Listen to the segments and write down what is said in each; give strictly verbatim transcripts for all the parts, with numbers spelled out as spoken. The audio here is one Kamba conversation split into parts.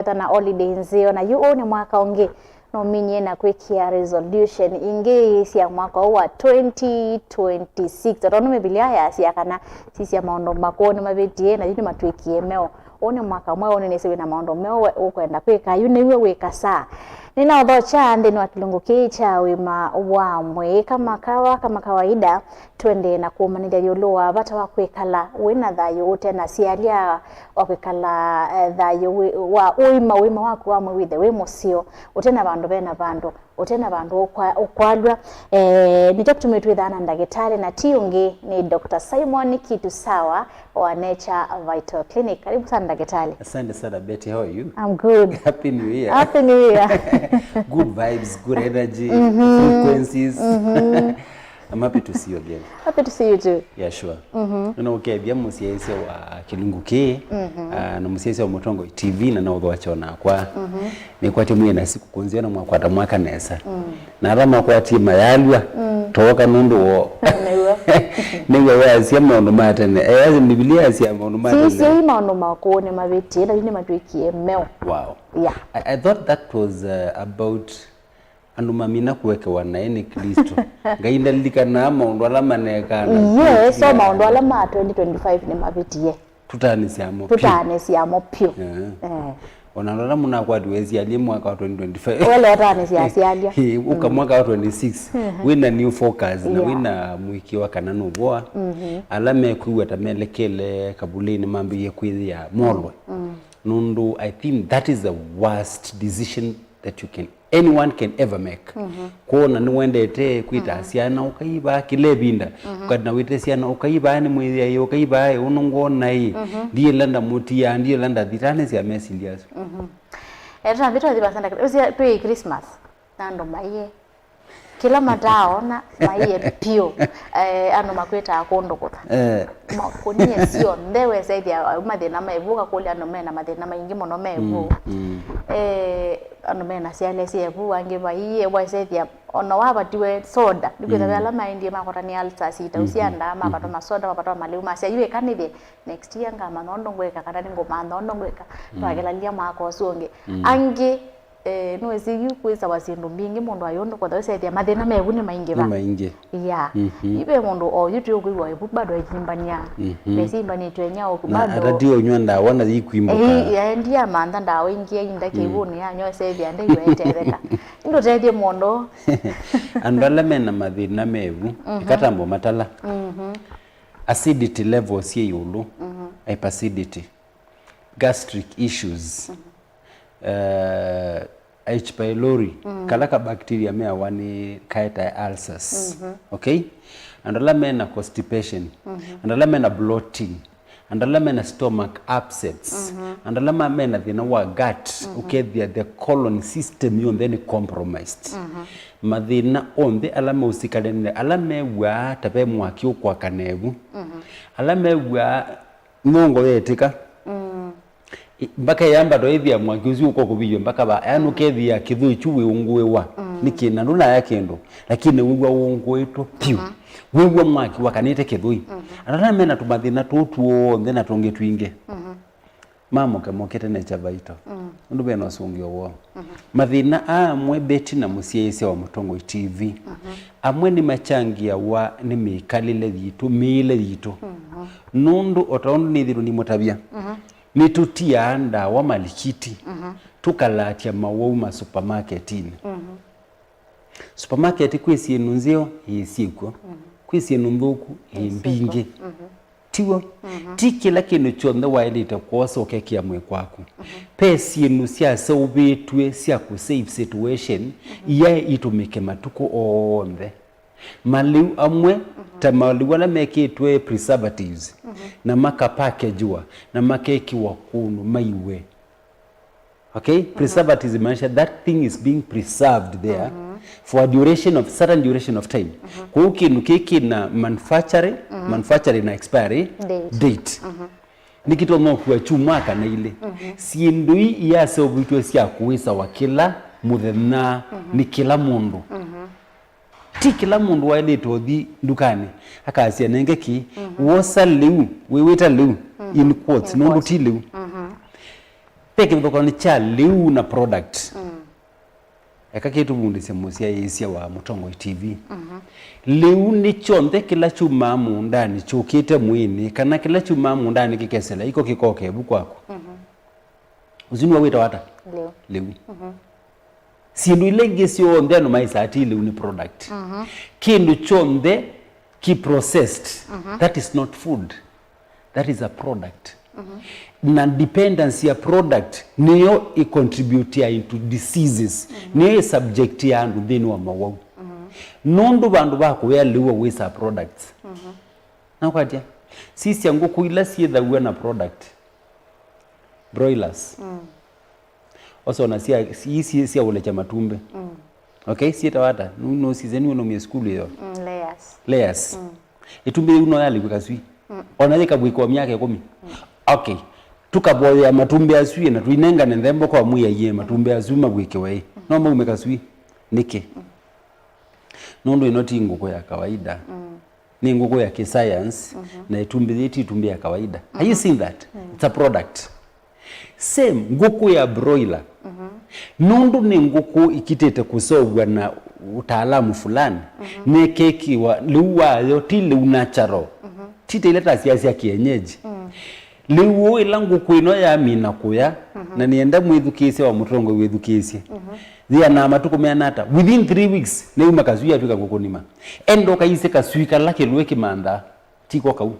Ethwa na holiday nzeo, na yu ũũ nĩ mwaka ũngĩ, no minie na kwĩkĩa resolution ingĩ sya mwaka ũũ wa twenty twenty-six. O tondũ Mbivilia yasya kana, "Sisya, maũndũ makũũ nĩmavĩtie, na yu nĩmatw'ĩkie meũ." Ũũ nĩ mwaka mweũ, nĩnĩsĩ wĩ na maũndũ meũ we ũkwenda kwĩka. Yu nĩw'o wĩka saa. Nĩnaũthokya nthĩnĩ wa kĩlungu kĩĩ kya ũima wa mwĩĩ. Kama kawa, kama kawaida, twendee na kũmanyĩthya ĩũlũ wa vata wa kwĩkala wĩ na thayũ ũte na syalya, wa kwĩkala, eh, thayũ wĩ, wa ũima, ũima waku wa mwĩĩ wĩthe wĩ mũseo, ũte na vandũ ve na vandũ, ũte na vandũ ũkwa-, ũkwalw'a. Eh, nĩkyo kĩtumi twĩthaa na ndagĩtalĩ, na ti ũngĩ nĩ Doctor Simon Kitusawa wa Nature Vital Clinic. Karibu sana ndagĩtalĩ. Asante sana, Betty. How are you? I'm good. Happy New Year. Happy New Year. Good vibes, good energy, frequencies. I'm happy to see you again. Happy to see you too. Yeah, sure. Nĩnaũkethya mũsyaĩĩsya wa kĩlungu kĩĩ, ah, na mũsyaĩĩsya wa Mũtongoi T V, na naũthokya nakwa. Nĩkwatya mwĩ na sikũkũ nzeo na mwakwata mwaka nesa. Na ala makwatie mayalw'a, tooka nũndũ woo. Nĩw'o. Nĩw'o wasya maũndũ ma tene. Eh, Mbivilia yasya maũndũ ma tene. Sisya, maũndũ makũũ nĩmavĩtie, na yu nĩmatw'ĩkie meũ. Wow. Yeah. I, I thought that was, uh, about andũ mamina kũekewa naĩ nĩ Klĩsto. Ngai ndalilikanaa maũndũ ala maneekaa na Yes, so maũndũ ala ma twenty twenty-five nĩmavĩtie. Tũtaanĩsya mo vyũ. Tũtaanĩsya mo vyũ. Eh. Eh. Ona andũ ala mũnakwatiwe syalye mwaka wa twenty twenty-five. Wele ũtaanĩsya syalya. Ĩ, ũka mwaka wa twenty-six, wĩ na new focus na wĩ na mũĩkĩĩo wa kana nũvoa. Ala mekwĩw'a ta melekele kavulĩnĩ mambĩĩe kwĩyĩa molwe. Nũndũ I think that is the worst decision that you can, anyone can ever make. Kwona nĩwendete kwĩtaa syana ũkaivaa kĩla ĩvinda, ũkatina wĩte syana ũkaivaa nĩ mwĩyĩaĩ, ũkaivaa ĩ, ũnũ ngwona ĩ, ndiĩla ndamũtia, ndiĩla ndathita nĩ sya mesilya asu. Eh, tũnambĩte ũthi vasa ndakĩta, ũsya twĩ Christmas, na andũ maiĩ. Kĩla mataaona, maiye vyũ, eh, andũ makwĩtaa kũndũ kũtha. Eh. Makũnie syonthe, wesethĩa mathĩna me vu, ũkakũlya andũ mena mathĩna maingĩ mũno me vu. Mm, mm. Eh, andũ mena syalya syĩ vu, angĩ vaiĩ, wesethĩa ona wavatiwe soda, nĩkwĩthĩwa ala maendie makwatwa nĩ ulcers, itau sya ndaa, mapatwa masoda, mapatwa malĩu, masya, "Yu ĩka nĩthye, next year ngamanya ũndũ ngwĩka, kana nĩngũmantha ũndũ ngwĩka." Twakĩlalya mwaka ũsu ũngĩ. Angĩ Eh, nĩwĩsĩ yu kwĩsawa syĩndũ mbingĩ mũndũ ayũndũ kũtha wĩsethĩa mathĩna mevu nĩ maingĩ va? Nĩ maingĩ. Ya. Yu ve mũndũ o yu twĩ ũkwĩw'a ĩvu bado eyimbany'a. Esimbanĩtwe nya ũku na bado. Atati ũnywa ndawa na yikwimbuka. Eh, yaendie amantha ndawa ingĩ ainda kĩw'ũnĩ yanywa ĩsethĩa ndaiwa etetheka. Ĩndĩ ũtethye mũndũ. Andũ ala mena mathĩna mevu, ĩkatambo matala. Acidity levels syĩ ĩũlũ, hyperacidity, gastric issues, eh, H. pylori, kala ka bacteria meawa nĩ kaetae ulcers. Okay? Andũ ala mena constipation, andũ ala mena bloating, andũ ala mena stomach upsets, andũ ala ma-, mena thĩna wa gut, ũkethĩa the colon system yonthe nĩ compromised. Mathĩna onthe ala meũsikalene, ala mew'aa ta ve mwaki ũkwaka nevu, ala mew'aa nyongo yetĩka. I-, mpaka yamba toethĩa mwaki ũsu ũkokũvĩw'a mpaka va, yani ũkethĩa kĩthũi kyu wĩũngũĩwa nĩ kĩna ndũnaya kĩndũ, lakini wĩw'a ũngũĩtwe piũ. Wĩw'a mwaki wakanĩte kĩthũi. Andũ ala mena tũmathĩna tũu tw'onthe na tũngĩ twingĩ, mamũke mokĩte Nature Vital. Nũndũ vena ũsũngĩo woo. Mathĩna aa amwe Betty na mũsyaĩĩsya wa Mũtongoi T V, amwe nĩmachangiawa nĩ mĩkalĩle yitũ, mĩĩle yitũ. Nũndũ o ta ũndũ nĩthĩtwe nĩmũtavya, nĩtũtiaa ndawa malikiti, tũkalaatya mawau ma supamaketinĩ. Supermarket kwĩ syĩndũ nzeo, ĩĩ, syĩkw'o. Kwĩ syĩndũ nthũku, ĩĩ, mbingĩ. Tiw'o? Ti kĩla kĩndũ kyonthe waĩlĩte kwosa ũkekĩa mwĩĩ kwaku. Ve syĩndũ syaseũvĩtw'e sya kũ save situation, iyaĩ itũmĩke matukũ onthe. Malĩu amwe, ta malĩu ala mekĩtwe preservatives, na makapakejiwa, na makekĩwa kũndũ maiwe. Okay? Preservative imaanisha that thing is being preserved there for a duration of, certain duration of time. Kwoou kĩndũ kĩĩ kĩna manufacturing, manufacturing na expiry date. Nĩkĩtonya ũkua kyumwa kana ilĩ. Syĩndũ ii iyaseũvĩtw'e sya kũĩsawa kĩla mũthenya nĩ kĩla mũndũ. Ti kĩla mũndũ waĩlĩte ũthi ndukanĩ akasya, "Nenge kĩĩ." Wosa lĩu, wĩwĩta lĩu, in quotes, nũndũ ti lĩu. Ve kĩvathũkany'o kya lĩu na product. Eka kĩtũvundĩsye mũsyaĩĩsya wa Mũtongoi T V. Lĩu nĩ kyonthe kĩla kyumaa mũũndanĩ kyũkĩte mwĩĩnĩ, kana kĩla kyumaa mũũndanĩ kĩkesĩla iko kĩkoka ĩvu kwaku. Ũsu nĩw'o wĩtawa ata? Lĩu. Lĩu. Syĩndũ ila ingĩ syonthe andũ maĩsaa ti lĩu, nĩ product. Kĩndũ kyonthe ki processed, that is not food. That is a product. Na dependence ya product nĩyo ĩ contribute into diseases. Nĩyo ĩ subject ya andũ nthĩnĩ wa mawau. Nũndũ vandũ va kũya lĩu wa waste products. Nakwatya, sisya ngũkũ ila syĩthaw'a na product. Broilers. Osona sya, ii sya ũlekya matumbĩ. Okay, syĩtawa ata? Nũsisye nĩwe naumie sukulu ĩyo. Mm, layers. Layers. Ĩtumbĩ yĩu no yalĩkw'e kaswii? Ona yĩkavwĩkwa myaka ĩkũmi? Okay. Tũkavoyea matumbĩ asu na tũinengane nthembo kwa mwĩaie matumbĩ asu mavwĩkĩwe ĩ, no maume kaswii? Nĩkĩ? Nũndũ ĩno ti ngũkũ ya kawaida. Nĩ ngũkũ ya kĩscience, na ĩtumbĩ yĩĩ ti ĩtumbĩ ya kawaida. Are you seeing that? It's a product. Same, ngũkũ ya broiler. Nũndũ nĩ ngũkũ ikitĩte kũseũvw'a na ũtaalamu fulani, nĩkekĩwa lĩu wayo, ti lĩu natural. Ti ta ila tasya sya kienyeji. Lĩu ũũ ĩla ngũkũ ĩno yamina kũya, na nĩenda mwĩthukĩĩsya wa Mũtongoi wĩthukĩĩsye, yĩanaa matukũ meana ata? Within three weeks, nĩyuma kaswii yatw'ĩka ngũkũ nima. Enda ũkaisye kaswii kala kĩlũĩ kĩmanthaa. Ti ko kau.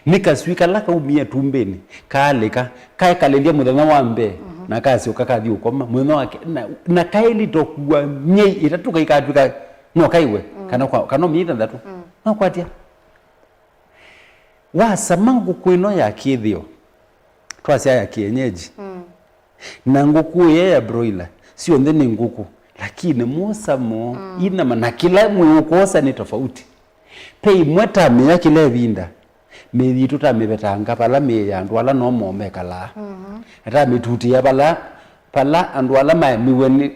Nĩ kaswii kala kaumie ĩtumbĩnĩ, kaalĩka, kaekalĩlya mũthenya wa mbee, na kasyoka kathi ũkoma mũthenya wa ke-, na, na kaĩlĩte kũa myei ĩtatũ kaikatw'ĩka no kaiwe, kana kwa, kana myei ĩtandatũ. No kwatya. Wasama ngũkũ ĩno ya kĩthĩo, twasya ya kienyeji, na ngũkũ ĩya ya broiler, syonthe nĩ ngũkũ, lakini mũsamo, inama na kĩla mwĩũkwosa nĩ tofauti. Pe imwe tamĩya kĩla ĩvinda, mĩĩ yitũ tamĩvetanga vala mĩĩ ya andũ ala no moo mekalaa, na tamĩtutĩa vala, vala andũ ala maemiwe nĩ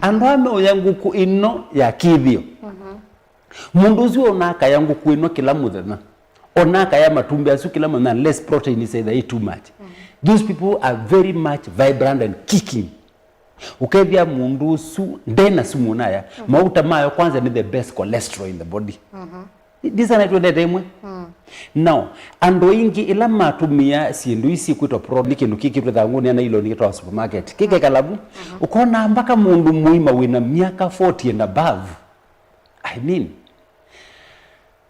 andũ aa meũya ngũkũ ĩno ya kĩthĩo. Mũndũ ũsu ona akaya ngũkũ ĩno kĩla mũthenya, ona akaya matumbĩ asu kĩla mũthenya, unless protein is either ĩ too much. Those people are very much vibrant and kicking. Ũkethĩa mũndũ ũsu nde na sumu naya. Mauta mayo kwanza nĩ the best cholesterol in the body. Ndisa na twendete ĩmwe. Now, andũ aingĩ ĩla matũmĩa syĩndũ ii syĩkwĩtwa pro-, nĩ kĩndũ kĩkĩtwe thangũnĩ ya nailoni kĩtwa supermarket. Kĩkekala vu, ũkona mpaka mũndũ mũima wĩna myaka forty and above. I mean,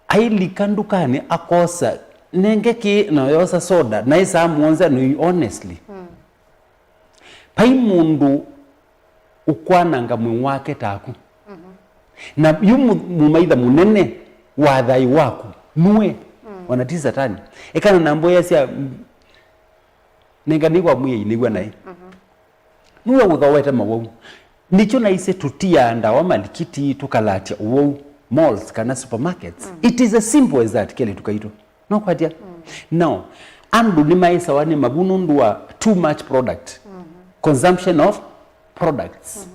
ailika ndukanĩ akosa, nenge kĩ, na yosa soda, na ĩsaa mũonza, no, honestly. Vai mũndũ ũkwananga mwĩĩ wake taku. Na yu mũ-, mũmaitha mũnene wa thayũ waku nue. Ona ti Satani. Ekana na mboya sya, mm, nenga nĩ kwa mwĩai nĩw'a naĩ. Nue ũthowete mawau. Nĩkyo naisye tũtiaa ndawa malikiti tũkalatya ũwau malls kana supermarkets. It is as simple as that, kelĩ tukaitũ. No kwatya? Now, andũ nĩmaĩsawa nĩ mavu nũndũ wa too much product. Consumption of products.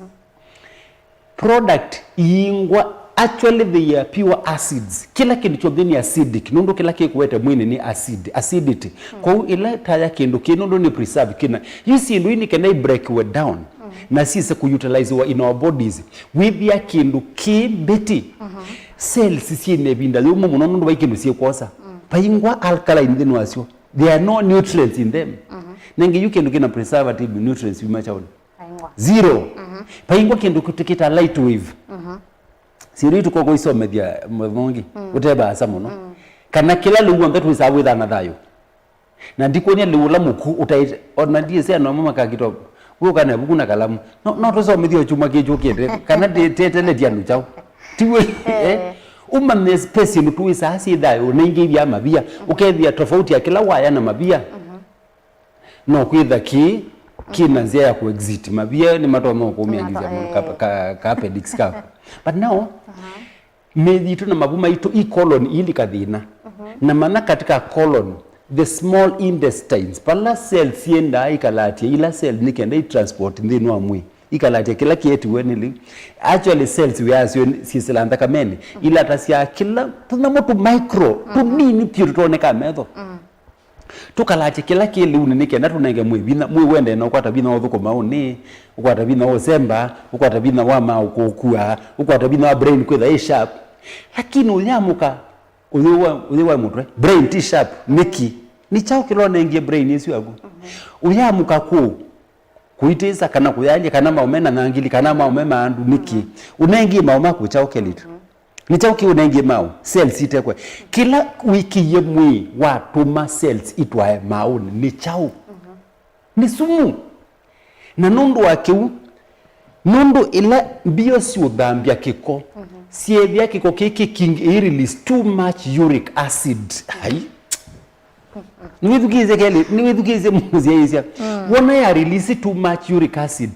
Product iingwa, actually they are pure acids. Kĩla kĩndũ kyonthe nĩ acidic, nũndũ kĩla kĩkũete mwĩnĩ nĩ acid, acidity. Kwoou ĩla taya kĩndũ kĩ, nũndũ nĩ preserve kĩna. Yu syĩndũ ii nĩ kenda i break we down, na syĩse kũ utilizewa in our bodies. Wĩthĩa kĩndũ kĩ mbĩti, cells syĩna ĩvinda yũmũ mũno nũndũ vai kĩndũ syĩkwosa. Vaingwa alkaline nthĩnĩ wasyo. There are no nutrients in them. Nenge yu kĩndũ kĩna preservative nutrients yuma kyaũnĩ? Vaingwa. Zero. Vaingwa kĩndũ kĩtwĩkĩta light wave. Syĩndũ ii tũkoka isomethya mũthongi ũte vaasa mũno. Kana kĩla lĩu w'onthe twĩsaa wĩthaa na thayũ. Na ndikwony'a lĩu ũla mũku ũtaĩte, ona ndiĩsĩ andũ amwe makakitwa, wĩ ũkana ĩvuku na kalamu. No, no tũsomethye o kyumwa kĩĩ kyũkĩte, kana tĩ-, tĩeteletye andũ kyaũ. Tiw'o, eh? Ũmanye space ĩno twĩsaa syĩ thayũ, na ingĩ ivyaa mavia. Ũkethĩa tofauti ya kĩla waya na mavia. No kwĩtha kĩ, kĩ na nzĩa ya kũ-exit. Mavia nĩmatonya kũmĩangĩsya mũndũ ka, ka, ka appendix kaku. But now, mĩĩ yitũ na mavu maitũ i colon ilika thĩna. Na mana katika colon, the small intestines, vala cells syendaa ikalatya ila cell nĩ kenda i transport nthĩnĩ wa mwĩĩ, ikalatya kĩla kĩetiwe nĩ lĩu. Actually, cells wĩa wasyo syĩsĩla nthakamenĩ, ilatasya kĩla tũnyamũ tũ micro, tũnini vyũ tũtonekaa metho. Tũkalatye kĩla kĩ lĩunĩ nĩ kenda tũnenge mwĩĩ vinya, mwĩĩ ũendee na ũkwata vinya wa ũthũkũma ũnĩ, ũkwata vinya wa ũsemba, ũkwata vinya wa maũ kũkua, ũkwata vinya wa brain kwĩtha ĩ sharp. Lakini ũyamũka, ũyũ wa, ũyũ wa mũtwe, brain ti sharp, nĩkĩ? Nĩ kyaũ kĩla ũnengie brain ĩsu yaku? Ũyamũka kũũ, kũitĩsa kana kũyalya kana maũme na nyangili kana maũme maandu, nĩkĩ? Ũnengie maũ maku kyaũ kelĩtu? Nĩ kyaũ kĩũnengie maũ? Cells itekwe. Kĩla wĩkĩie mwĩĩ watũma cells itwae maũnĩ nĩ kyaũ? Nĩ sumu. Na nũndũ wa kĩu, nũndũ ĩla mbio siũthambya kĩko, syĩthĩa kĩko kĩĩ kĩ kingi, ĩ release too much uric acid. Ai. Nĩwĩthukĩĩsye kelĩ, nĩwĩthukĩĩsye mũsyaĩĩsya. Wona ya release too much uric acid.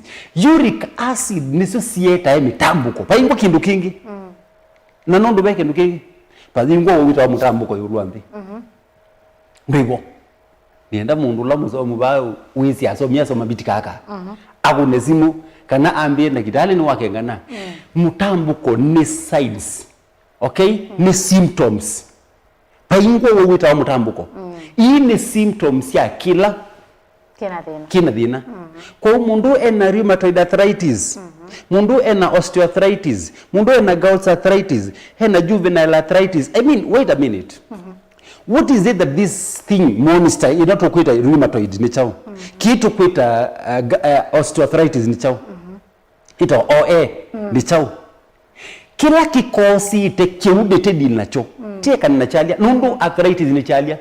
Uric acid nĩsyo sietae mĩtambũko. Vaingwa kĩndũ kĩngĩ. Na nũndũ ve kĩndũ kĩngĩ, vathingwa ũwĩtawa mũtambũko ĩũlũ wa nthĩ. Ndwĩvo. Nĩenda mũndũ ũla mũsomu vaa wĩsĩ asomi asoma viti kaka. Akũne simũ, kana ambĩe ndakĩtalĩ nĩwakengana. Mũtambũko nĩ signs. Okay? Nĩ symptoms. Vaingwa ũwĩtawa mũtambũko. Ii nĩ symptoms sya kĩla kĩna thĩna. Kĩna thĩna. Kwoou mũndũ ena rheumatoid arthritis, mũndũ ena osteoarthritis, mũndũ ena gout arthritis, ena juvenile arthritis. I mean, wait a minute. What is it that this thing monster ĩla tũkwĩta rheumatoid nĩ kyaũ? Kĩĩ tũkwĩta, uh, ga- uh, osteoarthritis nĩ kyaũ? Ĩtawa O A nĩ kyaũ? Kĩla kĩkosĩte kĩu ndĩtĩdili nakyo. Tiekana na kyalya, nũndũ arthritis nĩ kyalya.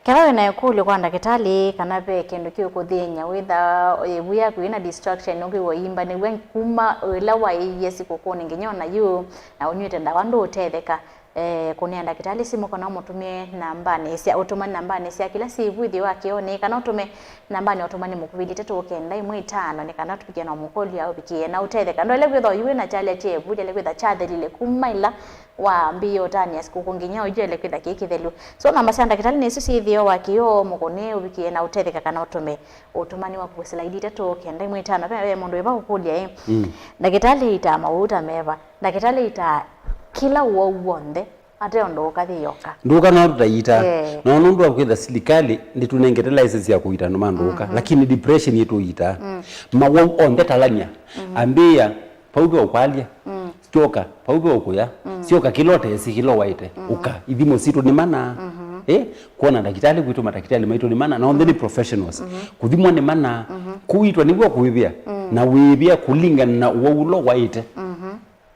Kethwa wĩ na ĩkũlyo kwa ndakĩtalĩ kana ve kĩndũ kĩũkũthĩny'a, wĩtha ĩvu yaku yĩna distraction, ũkwĩw'a ũimbanĩw'e kuma ĩla waĩie sikũkũnĩ nginya ona yu, na ũnyw'ĩte ndawa ndũũtetheka, eh, kũnĩa ndakĩtalĩ simũ kana ũmũtũmĩe nambanĩ sya ũtũmani, nambanĩ sya kĩla syĩ ĩvu ĩthĩo wa kĩonĩ, kana ũtũme nambanĩ ya ũtũmani mũkuvĩli itatũ kenda ĩmwe itano, nĩ kana tũvikĩe na ũmũkũlyo aũvikĩe na ũtetheka. Ndwaĩle kwĩtha ũyu wĩna kyalya kyevu, kyaĩle kwĩtha kyathelile kuma ĩla wambĩĩe ũtanĩa sikũkũ nginya ũyu kyaĩle kwĩtha kĩ kĩthelu. So namba sya ndakĩtalĩ nĩsyo syĩ ĩthĩo wa kĩoo, mũkũnĩe ũvikĩe na ũtetheka kana ũtũme ũtũmani wa kũvw'ĩsĩla ili itatũ kenda ĩmwe itano. Ve, ve mũndũ wĩva ũkũlya ĩ, ndakĩtalĩ aitaa mawau ta meva? Ndakĩtalĩ aitaa kĩla ũwau w'onthe ate ũndũ ũkathi yoka. Ndũka no tũtaiita. Eh. Na nũndũ wa kwĩtha silikalĩ ndĩtũnengete license ya kũita andũ ma ndũka, lakini depression ĩtũiitaa. Mawau onthe talany'a. Ambĩĩa, vau ve ũkwalya. Syoka, vau ve ũkũya. Syoka kĩla ũteesĩ kĩla ũwaĩte. Ũka, ithimo sitũ nĩ mana. Eh? Kwona ndakĩtalĩ kwitũ, matakĩtalĩ maitũ nĩ mana, na onthe nĩ professionals. Kũthimwa nĩ mana. Kũitwa nĩw'o kũĩvĩa. Na wĩĩvĩa kũlingana na ũwau ũla ũwaĩte.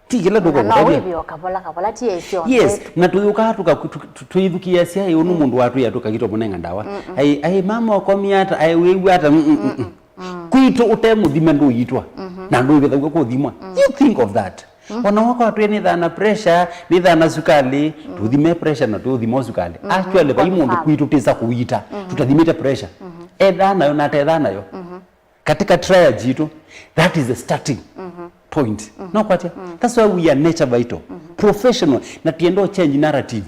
Ti kĩla na no ndũkũkũtavya. Wĩvyo kavola kavola, ti ĩsyo. Yes, na tũyũkaa tũka- tũ- tũ- twĩthukĩĩasya ĩ ũnũ mũndũ watwĩa tũkakitwa mũnenga ndawa. Ai, ai, mama ũkomie ata? Ai, wĩw'a ata? Mm, mm, mm, mm. Kwitũ ũte mũthime ndũyitwa. Na ndũĩvĩthaw'a kũthimwa. You think of that. Ona wakwa twĩ nĩthaa na pressure, nĩthaa na sukalĩ, tũthime pressure na tũthima sukalĩ. Actually, vai mũndũ confirm. Kwitũ tĩsa kũyita, tũtathimĩte pressure. Ethaa nayo na atethaa nayo. Katika triage yitũ, that is the starting point. No kwatya? That's why we are Nature Vital. Professional. Na tienda change narrative.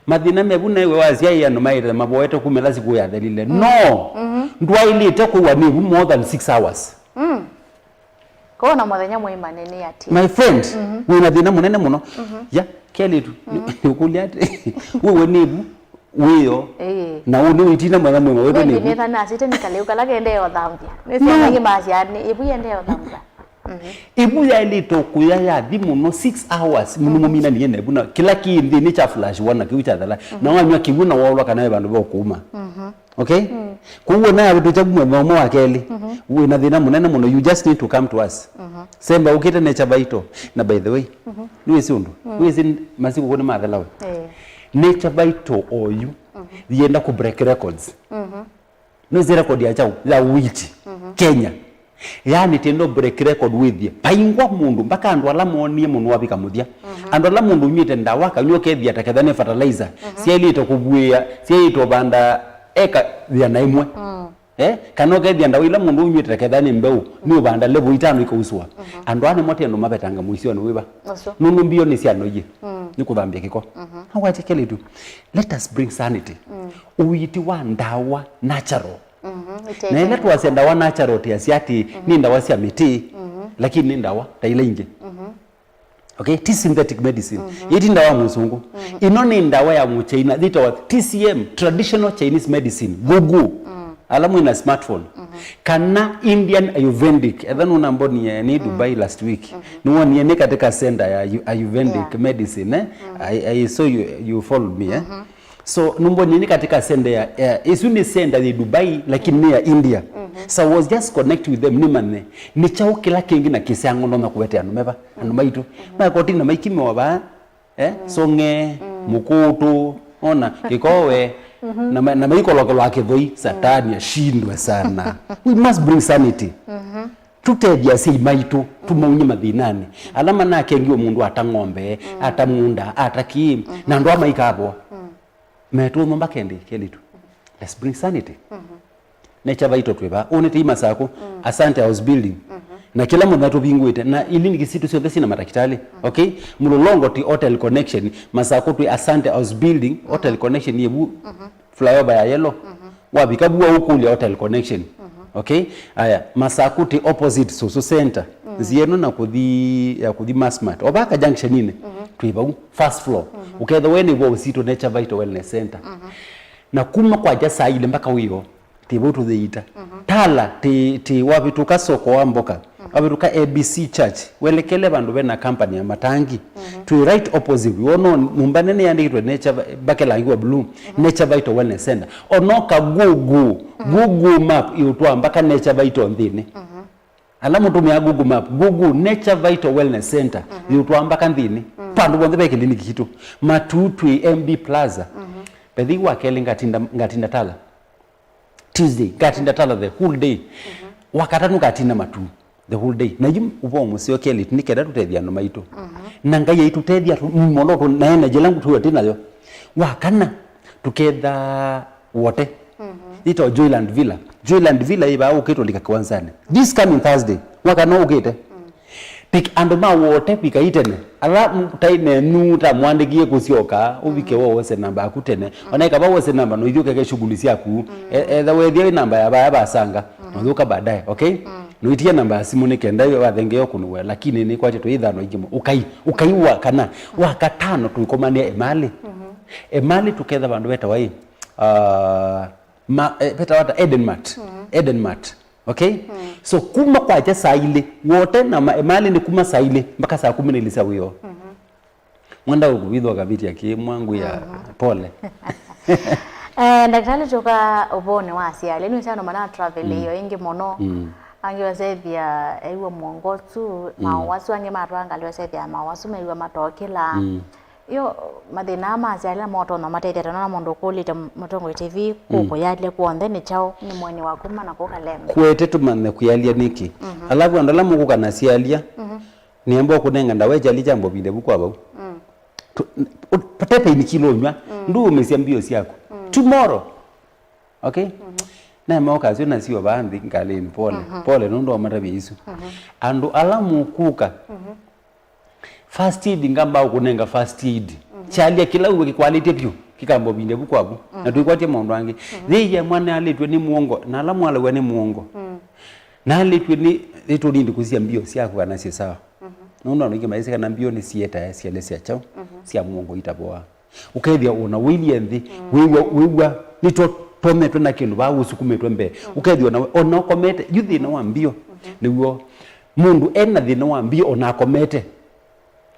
Mathĩna mevu na iwe wasya ĩ andũ maĩte mavoete kumela siku yathelile. No. Ndwaĩlĩte kũwa nĩvu more than six hours. Kũu na mũthenya mũima nĩ, nĩ ati. My friend, wĩna thĩna mũnene mũno. Ya, kelĩtu, nĩũkũlya atĩ, wĩwe nĩvu, wĩyo. Ĩĩ. Na ũũ nĩ wĩtina mwega mwema wetu nĩ. Nĩtha nasite nĩ kalĩu kala kendee ũthambya. Nĩsya maingĩ masya nĩ ĩvu yendee ũthambya. Ĩvu yaĩlĩte kũya yathi mũno six hours, mũno mũminanie na ĩvu na kĩla kĩ nthĩnĩ kya flash one na kĩu kyathela. Na wanywa kĩw'ũ na waũlwa kana wĩ vandũ va ũkũma. Okay? Kwoou ona yavĩtũkya kuma mũomo wa kelĩ, wĩna thĩna mũnene mũno, you just need to come to us. Semba ũkĩte Nature Vital. Na by the way, nĩwĩsĩ ũndũ? Nĩwĩsĩ masikũkũ nĩmathela we? Eh. Nature Vital oyu yĩenda kũ break records. Nĩwĩsĩ record ya kyaũ? Ya ũiiti. Kenya. Yaani tendo break record wĩthie. Vaingwa mũndũ, mpaka andũ ala moonie mũno wavika mũthya. Andũ ala mũndũ ũnywĩte ndawa, kanywa kethia ta ketha nĩ fertilizer. Syaĩlĩte kũvuĩa, syaĩlĩte ũvanda eka ĩana ĩmwe. Eh? Kana ũkethia ndawa ila mũndũ ũnywĩte ta ketha nĩ mbeũ, nĩ ũvanda level itano ikausũa. Andũ aa nĩmo tendo mavetanga mũisyonĩ wĩva? Ũsu. Nũndũ mbio nĩ syanoie. Nĩ kũthambya kĩko. No kwatya kelĩtu. Let us bring sanity. Ũiiti wa ndawa natural. Na ĩla twasya ndawa natural, tĩasya atĩ nĩ ndawa sya mĩtĩ, lakini nĩ ndawa ta ila ingĩ. Okay, ti synthetic medicine. Ĩĩ ti ndawa ya mũsũngũ. Ĩno nĩ ndawa ya mũchaina, yĩtawa T C M, traditional Chinese medicine. Google. Ala mwĩna smartphone. Kana Indian Ayurvedic. Etha nũnambonie nĩ Dubai last week. Nĩwonie nĩ katika center ya Ayu- Ayurvedic medicine, eh? I, I saw you, you followed me, eh? So nũmbonie nĩ katika center ya, ya, ĩsu nĩ center yĩ Dubai, lakini nĩ ya India. So I was just connect with them, nĩmanye nĩ kyaũ kĩla kĩngĩ na kĩsang'o ndonya kũete andũ meva, andũ maitũ. Makoti na maikimĩwa vaa, eh? Song'e, mũkũtũ, ona, kĩkowe, na ma- na maikolokelwa kĩthoi, Satani ashindwe sana. We must bring sanity. Tũtethye asyai maitũ, tũmaumye mathĩnanĩ. Ala manakengiwe mũndũ ata ng'ombe, ata mũũnda, ata kĩĩ, na andũ aa maikavwa. Metũũmba kendi kelĩtu. Let's bring sanity. Nature Vital twĩ vaa. Ũnĩte imasakũ, Asante House Building. Na kĩla mũthenya tũvingũĩte. Na iliniki sitũ syonthe syĩna matakitali. Okay? Mlolongo ti Hotel Connection. Masakũ twĩ Asante House Building, Hotel Connection yĩ vu. Flyover ya yellow. Wavika vua ũkũlya Hotel Connection. Okay? Aya, Masakuti opposite Susu Center. Nzĩa ĩno na kũthi, ya kũthi Masmart. O vaka junction-inĩ. Twĩ vau, first floor. Ũkethĩwa wĩ nĩ vo ũsitũ Nature Vital Wellness Center. Na kuma kwakya saa ilĩ mpaka wĩoo. Twĩ vau tũyĩita. Tala, twĩ, twĩ wavĩtũka soko wa mboka. Wavĩtũka A B C Church, welekele vandũ vena company ya matangi. Twĩ right opposite. Wona nyũmba nene yandĩkĩtwe Nature Vi-, mbake langi wa blue, Nature Vital Wellness Center. Onoka Google, Google Map ĩũtwaa mbaka Nature Vital nthĩnĩ. Ala mũtũmĩa Google Map, Google Nature Vital Wellness Center, ĩũtwaa mbaka nthĩnĩ. Vandũ vonthe ve kĩliniki kitũ. Matu twĩ M B Plaza. Bethi wa kelĩ ngatinda, ngatinda Tala. Tuesday, ngatinda Tala the whole day. Wakatano ngatinda Matu the whole day. Na yu ũvoo mũseo kelĩtu nĩ kenda tũtethya andũ maitũ. Na Ngai aitũtethya tũ- mono tũ- na energy ĩla ngũtwĩwa twĩ nayo. Wakana, tũketha Wote. Yĩtawa Joyland Villa. Joyland Villa ĩvaa ũkĩte ũlika kĩwanzanĩ. This coming Thursday, wakana ũkĩte. Pik-, andũ ma Wote vikai tene. Ala m-, tai nenyu ta mwandĩkie kũsyoka, ũvike wowose namba yaku tene. Ona ĩkava wose namba, no ithiĩ ũkeke shughuli syaku. E-, etha wethĩa wĩ namba ya vaya vasanga, no ũthũka baadaye, okay? No itie namba ya simũ nĩ kenda ĩyo wathengea ũkũnĩwe, lakini nĩ kwatya twĩ ithano ingĩ mo. Ũkai, ũkai wa kana, wa katano tũikomanĩa Emali. Emali tũketha vandũ vetawa ĩ, ah, ma-, eh, vetawa ta Eden Mart. Eden Mart. Okay? So kuma kwakya saa ilĩ, Wote na ma-, Emali nĩ kuma saa ilĩ mpaka saa kũmi na ilĩ sya wĩoo. Mwenda ũkũvithwa kaviti akĩmwa ngwĩa pole. Eh, ndakitali, tũka ũvoonĩ wa asyali. Nĩwĩsĩ andũ mana travel ĩyo ĩngĩ mũno. Angĩ wasethia ew'a mwongo tu, maũwasu, angĩ matwaa ngalĩ wasethia maũwasu, mew'a matokĩla. Yo, mathĩna aa ma asyali motonya matethya tana na mũndũ ũkũlĩte Mũtongoi T V, kũkũyalya kw'onthe nĩ kyaũ, nĩ mũeni waku mana kũkalengwa. Kwete tũmanye kũyalya nĩkĩ. Alafu andũ ala mũkũka na syalya, nĩemba ũkũnenga ndawa ĩkyalya kyambo vinde vu kwa vau. Tu- u- pate pain kilo ũnyw'a, ndũũmĩsya mbio syaku. Tomorrow. Okay? Naema ũkasyo nasio vaa nthĩ ngalĩnĩ, pole. Pole nũndũ wa matavya isu. Andũ ala mũkũka, first aid ngamba ũkũnenga first aid. Kyalya kĩla uwe kĩkwalĩtye vyũ, kĩkamba ũvinde vu kwaku. Na tũikwatya maũndũ angĩ. Yĩya mwana alĩtwe nĩ mũongo, na ala mwalaw'a nĩ mũongo. Na alĩtwe nĩ, nĩtũnindi kũsya mbio syaku kana syĩ sawa. Nũndũ andũ aingĩ maisĩ kana mbio nĩ sietae syele sya kyaũ, sya mũongo itavoa. Ũkethĩa ona ũilyĩ nthĩ, wĩw'a, wĩw'a nĩtwo twometwe na kĩndũ vaa ũsukumĩtwe mbee. Ũkethĩa ona, ona ũkomete, yu thĩna wa mbio nĩw'o mũndũ ena thĩna wa mbio ona akomete.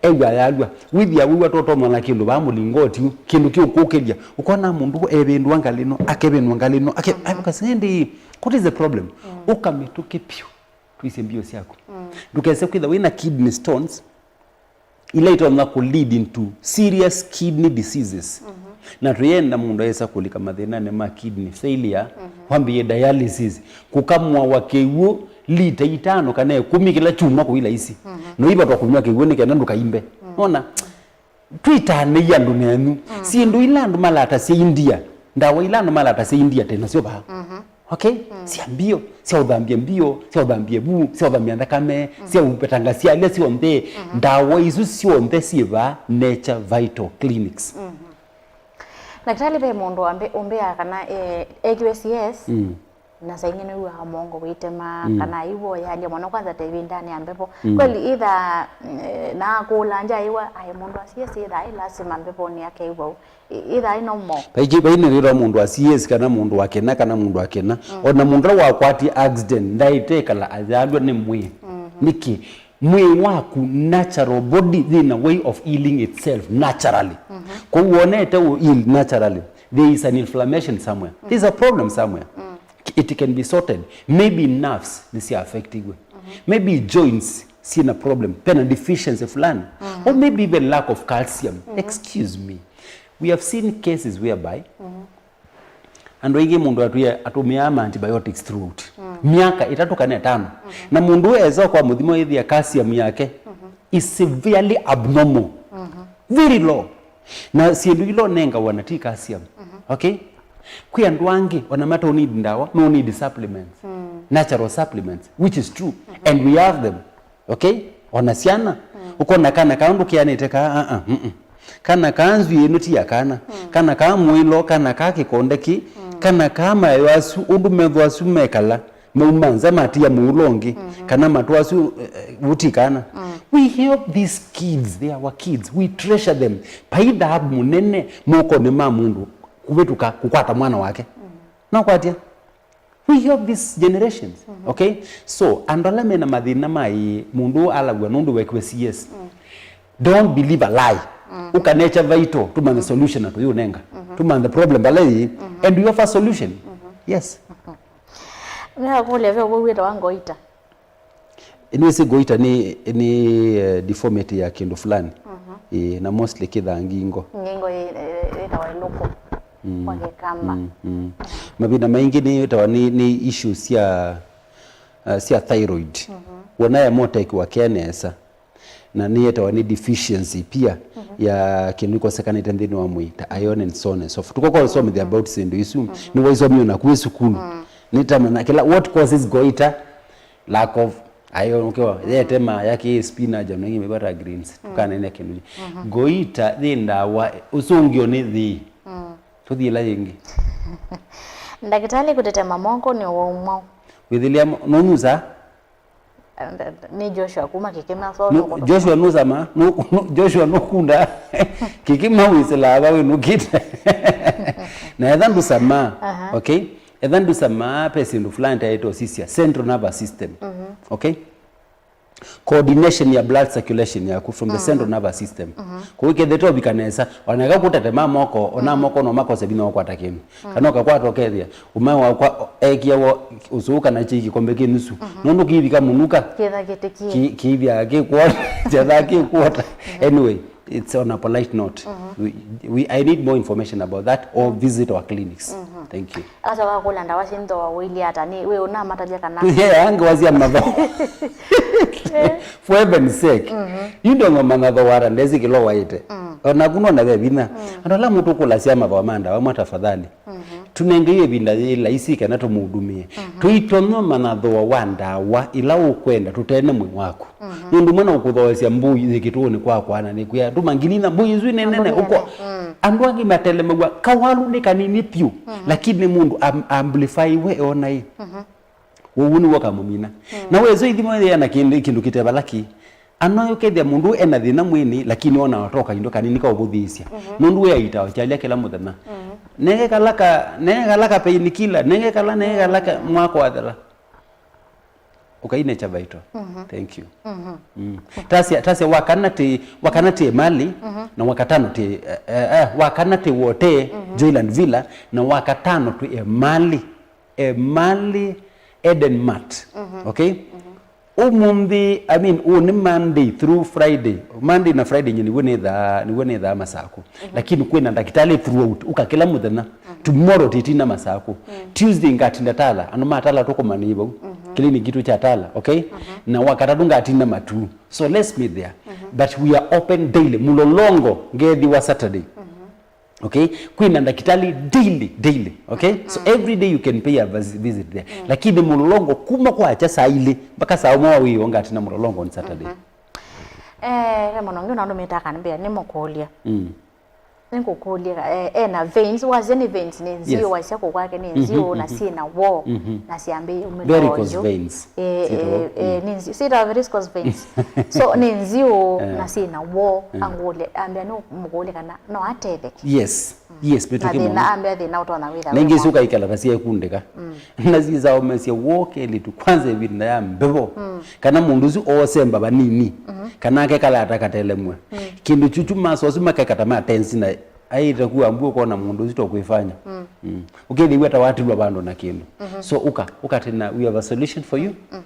Ew'a yalw'a, wĩthĩa wĩw'a totomwa na kĩndũ vaa mũlingoti, kĩndũ kĩũkũkĩlya. Ũkona mũndũ evĩndũa ngalĩ ĩno, akevĩndũa ngalĩ ĩno, ake-, akasindi, what is the problem? Ũkamĩtũkĩ piũ. Twĩsĩ mbio syaku. Ndũkese kwĩtha wĩna kidney stones, ila itonya kũ lead into serious kidney diseases. Na tũyenda mũndũ esa kũlika mathĩnanĩ ma kidney failure, wambĩĩe dialysis, kũkamũawa kĩw'ũ lita itano kana ĩkũmi kĩla kyumwa kũi laisi. No ivatwa kũnyw'a kĩw'ũ nĩ kenda ndũkaimbe. Nona? Twĩtanĩie andũ nenyu. Syĩndũ ila andũ malatasya India, ndawa ila andũ malatasya India, twĩ nasyo vaa. Okay? Sya mbio, sya ũthambya mbio, sya ũthambya vu, sya ũthambya nthakame, sya ũvetanga syalya syonthe. Ndawa isu syonthe syĩ vaa Nature Vital Clinics. Ndakitali, ve mũndũ wambĩ-, ũmbĩaa kana, eh, ekiwe C S, Na saa ingĩ nĩw'aa mũongo wĩtema, mm, kana aiw'a ũyalya mũno, kwanza ta ĩvindanĩ ya mbevo. Mm. Kweli, either, eh, na kũũlangya aiw'a, aĩ mũndũ asie syĩthaa ĩ lasima mbevo nĩ akeĩw'a ũu. I-, either ĩ normal. Kaingĩ vai nĩrĩtwa mũndũ asiesi kana mũndũ akĩna kana mũndũ akĩna. Mm. Ona mũndũ ũla wakwatie accident, ndaĩte kala ayalw'a nĩ mwĩĩ. Mm-hmm. Nĩkĩ? Mwĩĩ waku, natural body, yĩna way of healing itself naturally. Mm-hmm. Kwoou wonete ũ heal naturally, there is an inflammation somewhere. There's a problem somewhere. Mm. It can be sorted. Maybe nerves nĩsya affectiwe. Mm-hmm. Maybe joints syĩna problem. Pena deficiency fulani. Mm-hmm. Or maybe even lack of calcium. Mm-hmm. Excuse me. We have seen cases whereby, mm-hmm, andũ aingĩ mũndũ atwĩe atũmĩaa ma antibiotics throughout. Mm. Myaka ĩtatũ kana ĩtano. Mm-hmm. Na mũndũ ũyũ esa kwa mũthimo ethĩa calcium yake, mm-hmm, is severely abnormal. Mm-hmm. Very low. Na syĩndũ ila ũnengawa na ti calcium. Mm-hmm. Okay? Kwĩ andũ angĩ, ona mate need ndawa, no need supplements. Mm. Natural supplements, which is true. Mm-hmm. And we have them. Okay? Ona syana, mm, ũkona kana kaa ũndũ keanĩte kaa, ah, ah, mm, mm. Kana kaa nzw'ĩĩ ĩno ti ya kana. Mm. Kana kaa mũĩlo, kana kaa kĩkonde kĩ, mm, kana kaa maeo asu, ũndũ metho asu mekala, mauma nza matia mũulo ũngĩ, mm-hmm, kana matũ asu, eh, eh, ũti kana. Mm. We help these kids, they are our kids. We treasure them. Vai thaavu mũnene mokonĩ ma mũndũ kũvĩtũka kũkwata mwana wake. Mm. No kwatya? We help these generations, mm-hmm, okay? So, andũ ala mena mathĩna ma ĩĩ, mũndũ ũũ alaw'a nũndũ wekiwe C S. Mm. Don't believe a lie. Mm-hmm. Ũkanekya vaito, tũmanthe solution na tũyũnenga. Mm-hmm. Tũmanthe problem vala ĩĩ, mm-hmm, and we offer solution. Mm-hmm. Yes. Mm-hmm. Nĩakũlya ve ũw'o wĩtawa ngoita. Nĩwĩsĩ goiter nĩ, nĩ, eh, deformity ya kĩndũ fulani. Mhm. Ĩĩ, na mostly kĩthaa ngingo. Ngingo ĩ-, ĩ-, ĩtawa ĩlũkũ, mm, kwa Kĩkamba. Mm, mm. Mavinda maingĩ nĩ ĩtawa nĩ, nĩ issues sya, uh, sya thyroid. Mhm. Wona ya motekiwa ke nesa. Na nĩ ĩtawa nĩ deficiency pia, mhm, ya kĩndũ ikosekanĩte nthĩnĩ wa mwĩĩ, ta iron and so on and so forth. Tũkoka ũsomethya, mhm, about syĩndũ isu, mhm, nĩwaisomie naku wĩ sukulu. Mm. Nĩtamanya kĩla, what causes goiter? Lack of iron, ũkĩwa, mm, yetema ya kĩ spinach, na ingĩ mĩvata greens. Mm. Tũkanene kĩndũ. Mhm. Goiter yĩ ndawa, ũsũngĩo nĩ thĩ. Mm. Tũthiĩ ĩla yĩngĩ. Ndakĩtalĩ kũtetema moko nĩ waumwa. Wĩthĩlĩa mo-, nũnyusa? Nĩ Joshua kuma Kĩkĩma, so nũ-, nũkũndũ Joshua nũsama, nũ-, nũ-, Joshua nũkunda. Kĩkĩma wĩsĩlaa va wĩnũkĩte. Na etha ndũsamaa, aha, okay? Etha ndũsamaa, ve syĩndũ fulani taĩtwe ũsisya, central nervous system. Mhm. Okay? Coordination ya blood circulation yaku from the, mm, central nervous system. Mhm. Kũu kethĩte ũvika nesa, oneka kũtetema moko, ona, mhm, moko no makose vinya wa kũkwata kĩndũ. Mm. Kana ũkakwata ũkethĩa, ũmae wakwa eekie wo ũsũũ kana kyĩ kĩkombe kĩ nusu. Mhm. Nũndũ kĩivika mũnuka, kĩtha kĩtĩkie, kĩ-, kĩithya kĩkwota, kyatha kĩkwota. Mhm. Anyway, it's on a polite note. Mhm. We, we, I need more information about that or visit our clinics. Mhm. Thank you. Ata wakũla ndawa syĩ nthoa ũilyĩ ata? Nĩ, wĩ ũnamatavya kana? Yeah, ange wasya matho. For heaven's sake. Mhm. Yu ndongo manatho wara ndesi kĩlo waĩte. Mm. Ona kuno na ve vinya. Mm. Andũ ala mũtũkũlasya mathoa ma ndawa mwa tafadhali. Mhm. Tũnengei ĩvinda yĩ laisi kana tũmũũdumĩe. Mhm. Tũitonywa manathoa wa ndawa ila ũkwenda tũtene mwĩ waku. Mhm. Nũndũ mwana ũkũthoesya mbũi yĩ kĩtũũnĩ kwa kwana nĩ kwĩa, "Tũma ngili na mbũi isu nĩ nene, ũko." Mm. Andũ angĩ matelemaw'a kawalu nĩ kanini vyũ, mhm, lakini mũndũ am-, amplify we eona ĩ. Mhm. Ũu nĩw'o kamũmina. Mm. Na wĩsũ ithimo yĩana kĩndũ, kĩndũ kĩtevala kĩ. Ana ũkethĩa mũndũ ena thĩna mwĩnĩ, lakini ona atoka indo kanini kaũvũthĩĩsya. Mhm. Nũndũ wĩ aita kyalya kĩla mũthenya. Mhm. Nenge kala ka, nenge kala ka pain killer, nenge kala, nenge kala ka mwako wathela. Ũkainekya vaito. Mhm. Thank you. Mhm. Mm. Tasya, tasya wakana ti, wakana ti mali, mhm, na wakatano ti, eh, eh, eh, wakana ti wote, mhm, Joyland Villa, na wakatano ti emali, emali Eden Mart. Mhm. Okay? Mhm. Ũmũnthĩ, I mean, ũũ nĩ Monday through Friday. Monday na Friday nye nĩw'o nĩthaa, nĩw'o nĩthaa Masaku. Mhm. Lakini kwĩna ndakĩtalĩ throughout, ũka kĩla mũthenya. Mhm. Tomorrow titina Masaku. Mm. Tuesday ngatinda Tala, andũ ma Tala tũkũmanĩe vau. Mhm. Clinic itũ kya Tala, okay? Mhm. Na wakatatũ ngatinda Matuu. So let's meet there. Mhm. But we are open daily. Mũlolongo ngethiwa Saturday. Mhm. Okay? Kwĩna ndakĩtalĩ daily, daily. Okay? So, mm, every day you can pay a vis-, visit there. Mm. Lakini mũlolongo kuma kwakya saa ilĩ mpaka saa ũmwe wa wĩoo ngatina mũlolongo on Saturday. Mhm. Eh, ve mũno ngĩ ũnandũmĩte akanĩmbĩa nĩmũkũlya. Mm. Nĩngũkũlya, eh, ena veins, wasya nĩ veins nĩ nziũ, yes, wasya kũkwake nĩ nziũ, mhm, na syĩ na woo, mhm, na syambĩĩe umĩla. Varicose veins. Eh, eh, eh, nĩ nziũ. Syĩtawa varicose veins. So, nĩ nziũ, eh, na syĩ na woo, eh, angũlya, ambĩa nĩ mũkũlya kana no atetheke. Yes. Yes, mĩtũkĩ mũno. Ambĩa thĩna ũtonya wĩtha. Na ingĩ isu ũkaikala ta syekundĩka. Mm. Na sisaomesya woo kelĩtu kwanza ĩvinda ya mbevo. Mm. Kana mũndũ ũsu oosemba vanini. Mhm. Kana akekala atakatelemwe. Mm. Kĩndũ kyuchu maso asu makekata ma tensi na aĩte kuwa mbu ũkona mũndũ ũsu tokwĩfanya. Mm. Mm. Ũkethĩwa ta watilwa vandũ na kĩndũ. Mhm. So ũka, ũka tena, we have a solution for you. Mhm.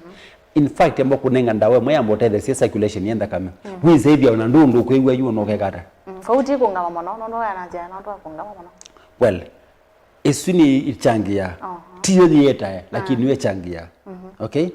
In fact, amba kũnenga ndawa ĩmwe yamba ũtetheesye circulation ya nthakame. Mm. Wĩsĩthya ona ndũndũ kwĩw'a yu ona ũkekata. Mm. Kwa ũti kũngama mũno, nũndũ ya na njĩra nũndũ wa kũngama mũno. Well, ĩsu nĩ ĩchangia. Aha. Tiyo yĩetae, lakini, ah, nĩyo ĩchangia. Mhm. Okay?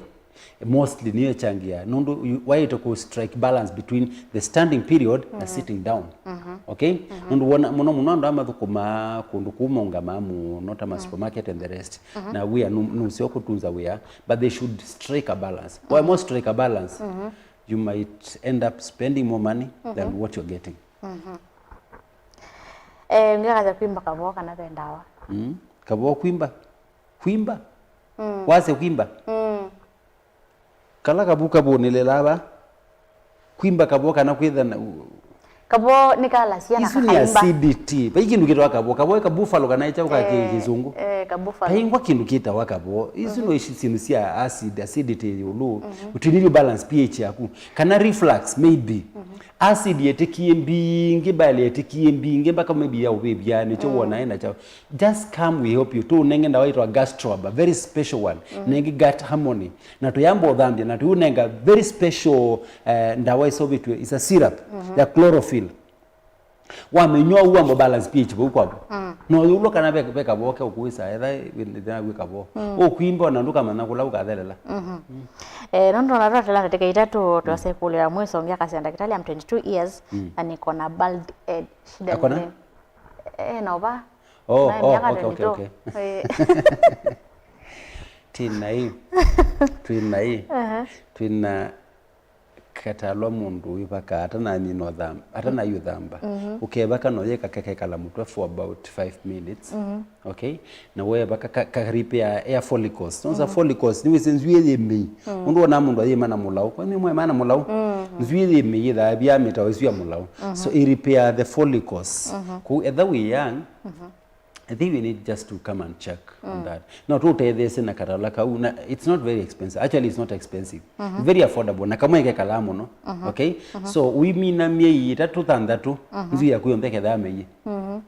Mostly nĩyo ĩchangia. Nũndũ you- waĩte ku strike balance between the standing period na, mhm, sitting down. Mhm. Okay? Mhm. Nũndũ wona mũno mũno andũ amathũkũma kũndũ kũu maũngamaa mũno ta ma, mhm, supermarket and the rest. Mhm. Na wĩa nũ- nũseo kũtunza wĩa, but they should strike a balance. Why, mhm, more strike a balance, mhm, you might end up spending more money, mhm, than what you're getting. Mhm. Eh, ngakasya kwimba kavoo kana ve ndawa? Mm. Kavoo kwimba. Kwimba. Mm. Wasya kwimba. Mm. Kala kavu kavũnĩlĩlaa va. Kwimba kavoo kana kwĩtha na u- Kavoo nĩ kalasia na isu nĩ kakaimba. Acidity. Vai kĩndũ kĩtawa kavoo. Kavoo ĩ kabuffalo kana ĩkyaũ ka kĩ- eh, kĩsũngũ. Eh, kabuffalo. Vaingwa kĩndũ kĩtawa kavoo. Isu, mhm, no ici syĩndũ sya acid, acidity ĩũlũ. Mhm. Ũtinĩlyo balance pH yaku. Kana reflux, maybe. Mhm. Acid yetĩkie mbingĩ, bile yetĩkie mbingĩ, mpaka maybe ya ũvĩvya, nĩkyo, mm, wona ena kyaũ. Just come, we help you. Tũũnenge ndawa ĩtawa Gastrab, a very special one. Mm. Nenge gut harmony. Na tũyamba ũthambya, na tũũnenga very special, eh, ndawa ĩseũvĩtw'e, is a syrup, mhm, ya chlorophyll. Wamĩnywa ũu wamba balance pH vau kwaku. Mm. No yũlwa kana ve, ve kavoo ke ũkũĩsa, etha wĩ- wĩ- wĩ kavoo. Mm. Ũkwimba ona ndũkamanya kũla ũkathelela. Mhm. Mm. Eh, nũndũ ona twatela ndatĩka itatũ, twase ĩkũlyo ya mwĩso, ũngĩ akasya, "Ndakĩtalĩ, I'm twenty-two years, mm, na niko na bald head." Shida nĩ nĩ- eh, na ũva? Oh, naĩ, oh, myaka okay, okay, twenty-two. Okay. Eh. Twĩna ĩ. Twĩna ĩ. Aha. Twĩna katalwa mũndũ wĩvakaa atananyina ũthamba, atanayũthamba. Mhm. Ũkevaka no yeka kakekala mũtwe for about five minutes. Mhm. Okay? Na wevaka ka, ka, ka repair air follicles. Nonza, mhm, follicles, nĩwĩsĩ nzw'ĩ yĩ mĩi. Mm. Ũndũ wona mũndũ ayĩma na mũlaũ. Kwa nĩ mwema na mũlaũ. Mm. Nzw'ĩ yĩ mĩi yĩthaa vya mĩtao ĩsu ya mũlaũ. Mhm. So, it repair the follicles. Mhm. Kũu etha wĩ young, mhm. I think we need just to come and check on, mm, that. No tũtetheesye na katala kau, na it's not very expensive. Actually, it's not expensive. Mhm. It's very affordable. Na kamwe kekalaa mũno. Mhm. Okay? Mhm. So, ũimina myei ĩtatũ, thanthatũ, mhm, nzw'ĩ yaku yonthe kethaa mĩi. Mhm.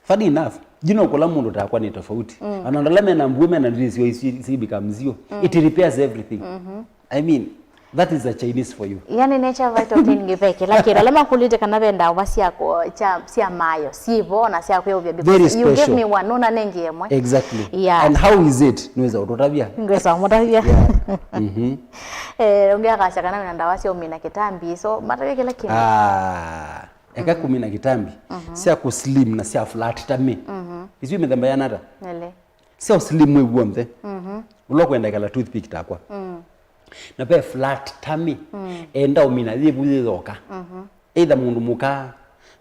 Funny enough, you know, kũla mũndũ takwa nĩ tofauti. Mm. Ona andũ ala mena mbuĩ mena nzw'ĩ syo isi- si become nzio. Mm. It repairs everything. Mhm. I mean, that is a Chinese for you. Yani, Nature Vital Clinic ve kĩla kĩndũ. Ala makũlĩte kana ve ndawa sya kũ- sya, sya mayo, syĩ vo na sya kwĩũvya, because very special. You gave me one, nũnanengie ĩmwe. Exactly. Yeah. And how is it? Nĩwĩsa ũtũtavya? Ngwĩsa ũmũtavya. Yeah. Mhm. Eh, ũngĩ akasya kana wĩna ndawa sya ũmina kĩtambi, so matavya kĩla kĩndũ. Ah, eka, mhm, kũmina kĩtambi. Mhm. Sya kũ slim na sya flat tummy. Mhm. Isu mĩthemba yana ata? Nĩlĩ. Sya slim wĩ w'onthe. Mhm. Ũla ũkwenda ĩkala toothpick takwa. Mm. Na ve flat tummy. Mm. Enda ũmina yĩvu yĩyoka. Mhm. Either mũndũ mũka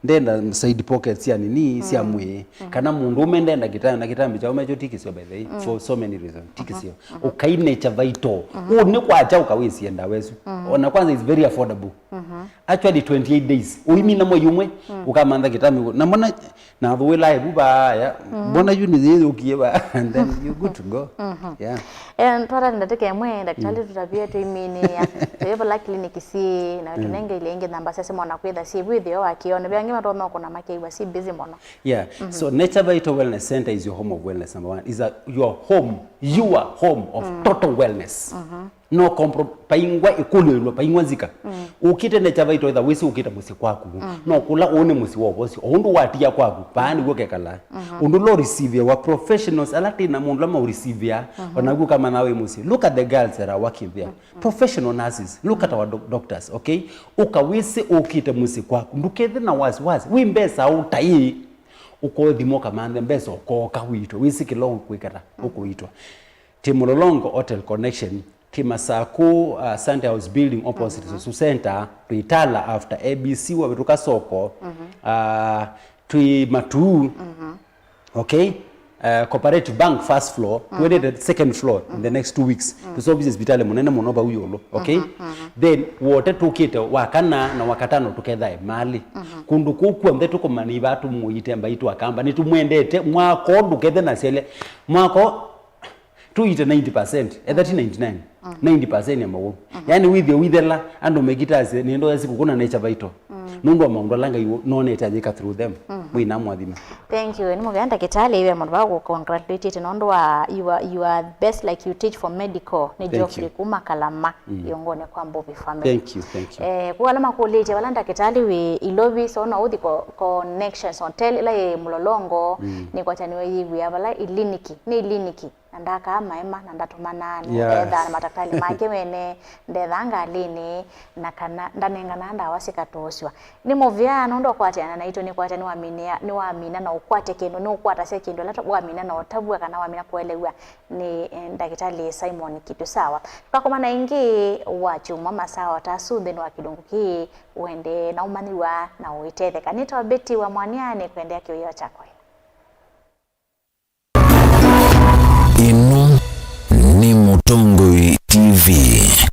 ndenda side pockets sya nini, sya, mm, mwĩĩ. Mhm. Kana mũndũ ũme ndenda kĩtambi, na kĩtambi kyaũ mekyo ti kĩseo, by the way, mm, for so many reasons. Ti, mhm, kĩseo. Mhm. Ũkai Nature Vital. Mhm. Ũũ nĩ kwakya ũkawĩsie ndawa ĩsu. Mhm. Ona kwanza is very affordable. Mhm. Actually, twenty-eight days. Ũimina mwei ũmwe, mm, ũkamantha kĩtambi. Na mbona na thũwĩla ĩvu vaya, mm, mbona yu nĩyĩyũkie va? And then you're good to go. Mhm. Yeah. Eh, twatata ndatĩka ĩmwe, ndakĩtalĩ, mm, tũtavie tũiminĩa. Tũyĩvola clinic syĩ, na, mm, tũnenge ilĩ ingĩ namba sya simũ na kwĩtha syĩ wĩthĩo wa kĩone. Ve angĩ matũma kũna makĩiwa si busy mũno. Yeah. Mhm. So Nature Vital Wellness Center is your home of wellness, number one. Is a, your home, your home of, mm, total wellness. Mhm. No compro-, paingwa ĩkũlyo ĩlwa, paingwa nzika. Mm. Ũkĩte Nature Vital, etha wĩsĩ ũkĩte mũsyĩ kwaku. Mm. No kũla ũũ nĩ mũsyĩ wa ũvosyo. O ũndũ watia kwaku, vaa nĩw'o kekalaa. Mhm. Ũndũ ũla ũreceivewa professionals, ala tĩ na mũndũ ala maũreceiveaa, mhm, o naw'o ũkamanya wĩ mũsyĩ. Look at the girls that are working there. Mm. Professional nurses. Look at our doc-, doctors, okay? Ũka wĩsĩ ũkĩte mũsyĩ kwaku. Ndũkethe na wasiwasi. Wĩ mbesa ũtaĩ. Ũkothima ũkamanthe mbesa ũkooka wĩtwe. Wĩsĩ kĩla ũkwĩkata, mm, ũkũitwa. Twĩ Mlolongo Hotel Connection, twĩ Masakũ, uh, Sunday House Building opposite, mhm, Susu Center, twĩ Tala after A B C wavĩtũka soko. Mhm. Uh, twĩ Matuu, okay? Uh, Cooperative Bank first floor, twendete second floor in the next two weeks. Tũseũvisye sivitalĩ mũnene mũno vau ĩũlũ, okay? Then wote tũkĩte wa kana na wa katano tũkethae malĩ. Kũndũ kũu kw'onthe tũkũmanyĩvaa tũmũite mbaitũ akamba, nĩtũmwendete. Mwako ndũkethe na syele. Mwako tũite ninety percent, etha ti ninety-nine, ninety percent ya maũu. Yaani wĩthĩe wĩthela, andũ mekitasye nĩndoya siku kũna nature vital. Nũndũ wa maũndũ ala Ngai nonete ayĩka through them. Mwĩna mwathima. Thank you. Nĩ mũvea ndakĩtalĩ, we mũndũ wa gũcongratulate nũndũ wa you are, you are best, like you teach for medical. Nĩ Geoffrey kuma Kalama, ĩongonĩ kwa Mbuvi family. Thank you, thank you. Eh, kwa ala makũlĩtye vala ndakĩtalĩ wĩ Ilovi, so no ũthi ko connections hotel ĩla yĩ Mũlolongo, nĩ kwataniwe yĩwĩa vala iliniki, nĩ iliniki. Na ndakaa maema, na ndatũmanaa nĩ Yes. ethaa na matakitali make mene, ndethaa ngalĩnĩ, na kana ndanenganaa ndawa sikatũũsw'a. Nĩ mũvea nũndũ ũkwatĩana naitũ, nĩkwata nĩwamina, nĩwamina na ũkwate kĩndũ, nĩũkwatasya kĩndũ ĩla wamina na ũtavw'a kana wamina kũelew'a nĩ, eh, ndakĩtalĩ Simon Kitu. Sawa. Tũkakomana ĩngĩ wa kyumwa masaa o ta asu nthĩnĩ wa kĩlungu kĩĩ, ũendee na ũmanyĩw'a na ũitetheka. Nĩtawa Betty wa Mwania, nĩkwendea kĩwĩoo kyakwa. Ĩno nĩ Mũtongoi T V.